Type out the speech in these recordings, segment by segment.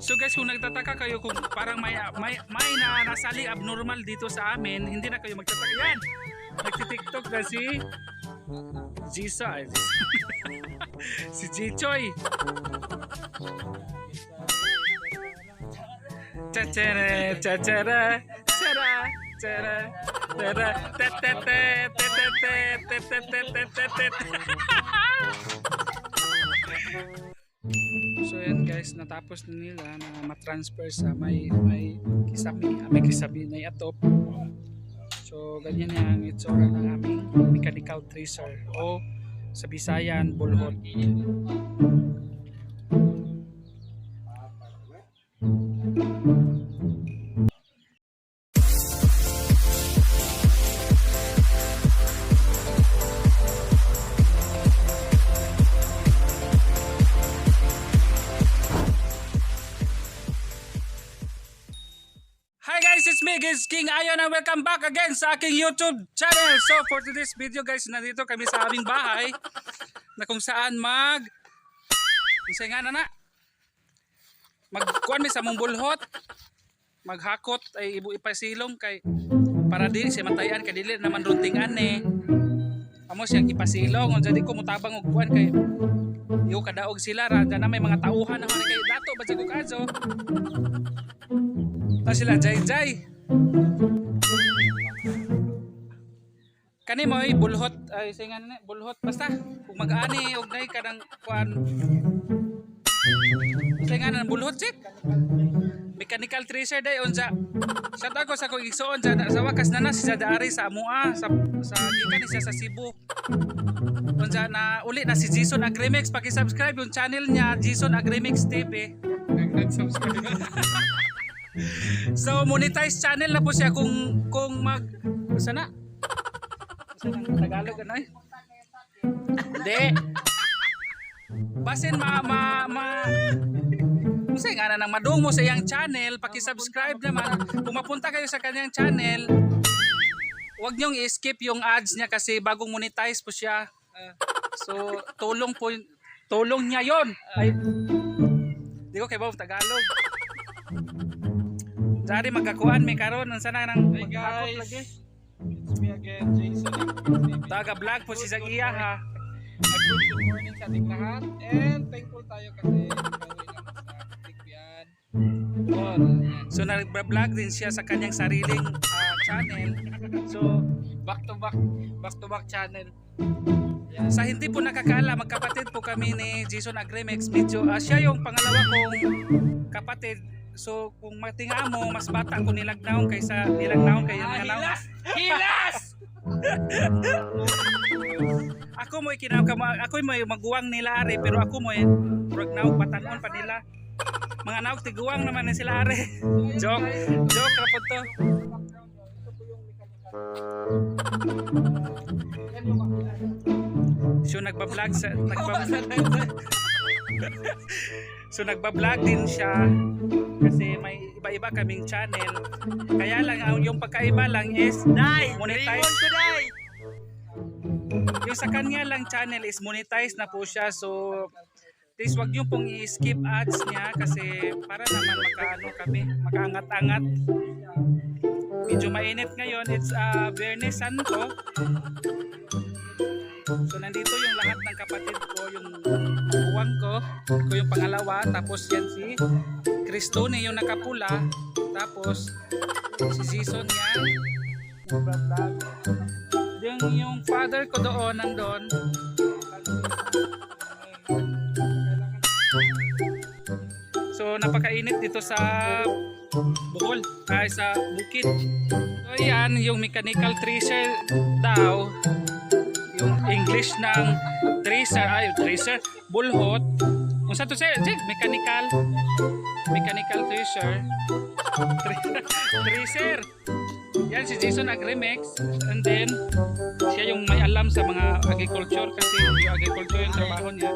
So guys, kung nagtataka kayo kung parang may nasaling abnormal dito sa amin, hindi na kayo magtataka. Yan! Nagtitiktok na si Jisa. Si Jichoy. Chachara, chachara, chara, chara, chara, tetete, tetete, tetete, tetete. So yan guys, natapos na nila na matransfer sa may kisabi na atop. So ganyan yung itsura ng aming mechanical tracer o sa Bisayan, bulhot. Hi guys, it's me, Giz King Ayon, and welcome back again sa aking YouTube channel. So for today's video guys, nandito kami sa aming bahay na kung saan magkuan mi sa mong bulhot, maghakot ay ibu ipasilong kay para dili siya matayan kay dili naman runtingan amo siyang ipasilong on jadi ko mutabang og kuan kay iyo kadaog sila ra na may mga tauhan na kay dato ba jud kaso ta sila jay kani mo bulhot ay singan na bulhot basta kung mag-ani og nay kadang kuan singan na bulhot sik mechanical tracer day unsa shout out ko sa kong igsoon sa wakas na si Daari sa amua sa gikan siya sa Cebu unsa na uli na si Jason Agremix paki-subscribe yung channel niya Jason Agremix TV nag-subscribe. So monetize channel na po siya kung mag sana Tagalog ano hindi basin kasi nga na nang madung mo sa iyang channel, paki-subscribe naman. Kung mapunta kayo sa kanyang channel, huwag niyong i-skip yung ads niya kasi bagong monetize po siya. So, tulong niya yon. Ay, di ko kayo ba Tagalog. Dari magkakuan may karon ng sana nang hey guys, lagi. It's me again, Jason. Taga-vlog po si Zagia ha. Good morning sa ating lahat and thankful tayo kasi so nag-vlog din siya sa kanyang sariling channel. So back to back channel. Yeah. Sa hindi po nakakaala, magkapatid po kami ni Jason Agremix. Medyo siya yung pangalawa kong kapatid. So kung matinga mo, mas bata ko nilagnaon kaysa nilagnaon kayo nilagnaon. Hilas! Ako mo ako mo maguwang nila are pero ako mo ragnaw patanon pa nila. Mga naog tiguang naman na sila are. Joke ra po to. So nagba-vlog din siya kasi may iba-iba kaming channel. Kaya lang yung pagkaiba lang is monetize. Yung sa kanya lang channel is monetize na po siya. So please wag niyo pong i-skip ads niya kasi para naman makaangat-angat. Medyo mainit ngayon. It's Biyernes Santo. So nandito yung lahat ng kapatid ko, yung buwang ko yung pangalawa, tapos yan si Cristone yung nakapula, tapos si Jason yan nag-vlog. Yung father ko doon nandun. So napakainit dito sa Bohol, sa bukid. So yan yung mechanical tracer daw. Yung English ng tracer, bulhot. Kung sa to say, mechanical tracer. Tracer. Yan si Jason Agremix, and then siya yung may alam sa mga agriculture kasi yung agriculture yung trabaho niya.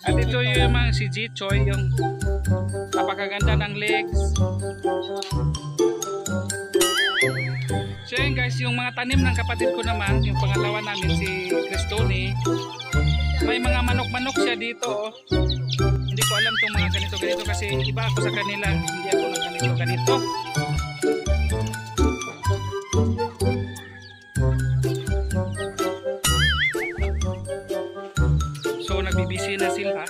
At ito yung mga si Jichoy, yung napakaganda ng legs. So yun guys, yung mga tanim ng kapatid ko naman, yung pangalawa namin si Cristone, may mga manok-manok siya dito. Hindi ko ko alam tong mga ganito kasi iba ako sa kanila. Hindi ako na ganito. So nagbibisi na sila.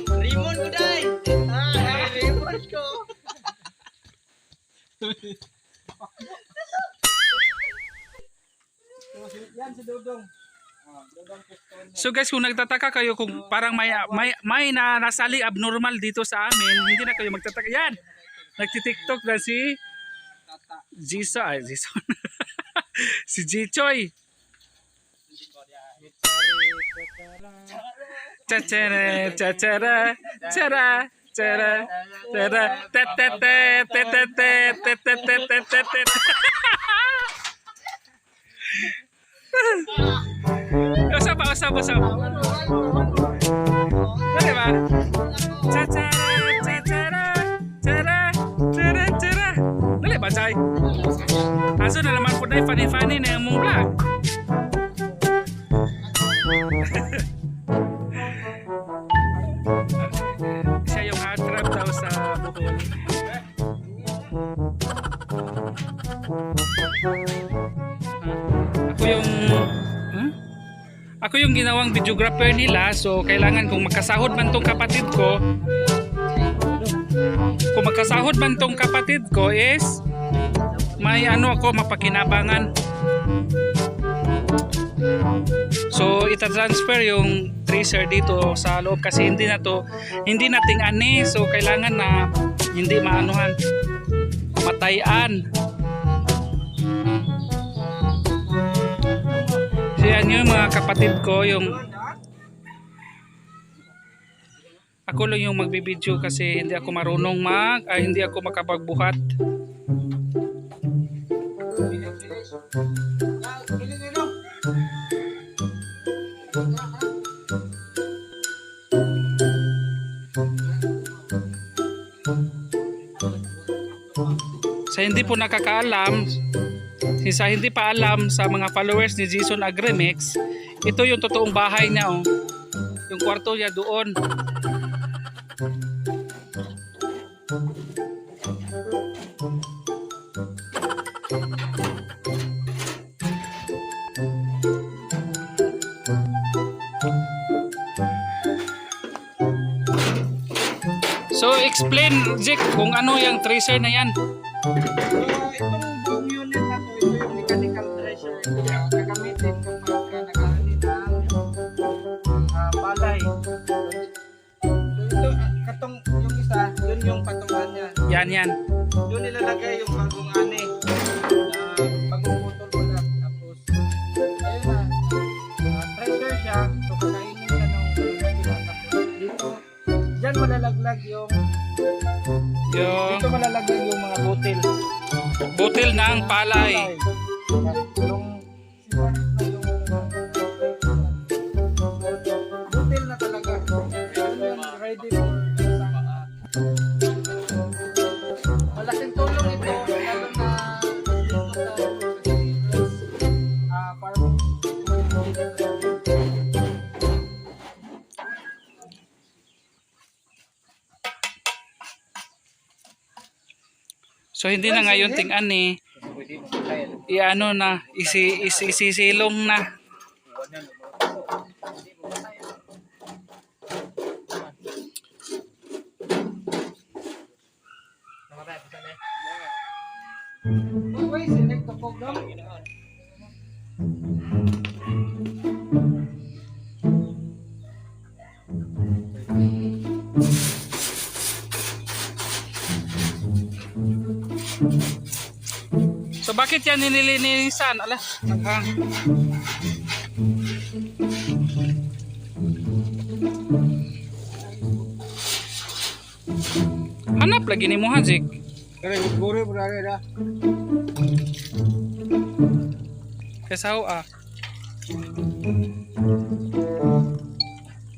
Rimon ko day. Rimon ko. Yan si Dodong. So guys, kung nagtataka kayo kung parang may nasali abnormal dito sa amin, hindi na kayo magtataka. Yan! Nagti-TikTok na si Jisa, si Jichoy. Chachara, chachara, chara, chara, chara, tetete, tetete, tetete, tetete. Usap. Dali ba? Chachara, chachara, chara, chara, chara. Dali ba, Chay? Aso na naman po na funny na yung mong vlog. Siya yung hard trap daw sa Bohol. Ako yung ginawang videographer nila, so kailangan kung magkasahod man tong kapatid ko, is may ako mapakinabangan. So ita-transfer yung tracer dito sa loob kasi hindi nating ani, so kailangan na hindi maanuhan, matayan. So yan yung mga kapatid ko, ako lang yung magbibideo kasi hindi ako marunong hindi ako makapagbuhat. Sa hindi po nakakaalam, sa hindi pa alam sa mga followers ni Jason Agremix, ito yung totoong bahay niya, oh. Yung kwarto niya doon. So explain, Jake, kung ano yung tracer na yan. Itong buong unit na to, ito yung mechanical thresher. Gagamitin kung magkakaroon ng palay. Ito, yung isa, yun yung patungan niya. Yan. Yun nilalagay yung bagong ani. Bagong motor ko lang. Tapos, ayun na. Thresher siya. So, kakainin siya ng dito. Diyan malalaglag yung dito malalagay yung mga butil ng palay. Butil na talaga. Yun ready for malaking tulong ito lalo na farming. So hindi na ngayon ting-ani. Iano na, isisilong na. Okay, select the program. So bakit yan nililinisan? Ala, naghang. Hanap lagi ni mo, Hazik. Kaya guri berani dah. Kesaw ah.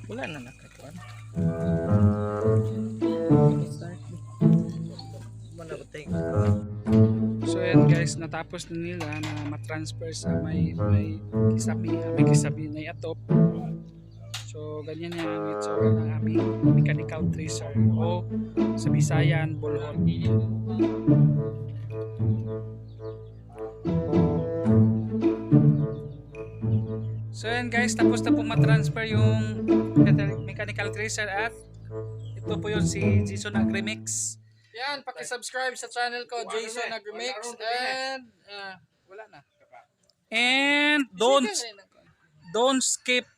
Wala na nakatuan. Start. Mana utay. So yan guys, matapos na nila na matransfer sa may kisabi na atop. So ganyan yan ang itsura ng aming mechanical tracer o sa Bisayan, bulhon. So yan guys, tapos na po matransfer yung mechanical tracer at ito po yun si Jason Agremix. Yan, paki-subscribe sa channel ko, Jason Agremix, and wala na. And don't skip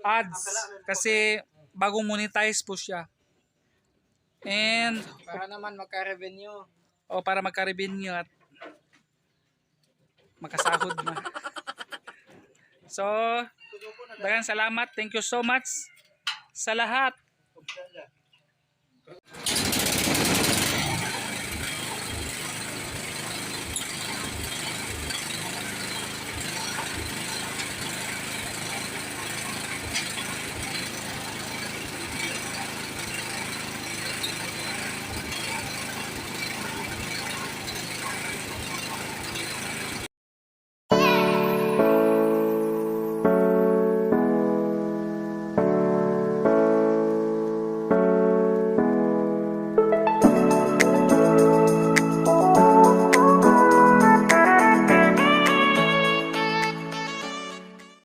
ads kasi bagong monetize po siya. And Para naman magka-revenue. para magka-revenue at makasahod na. So, daghang salamat. Thank you so much sa lahat.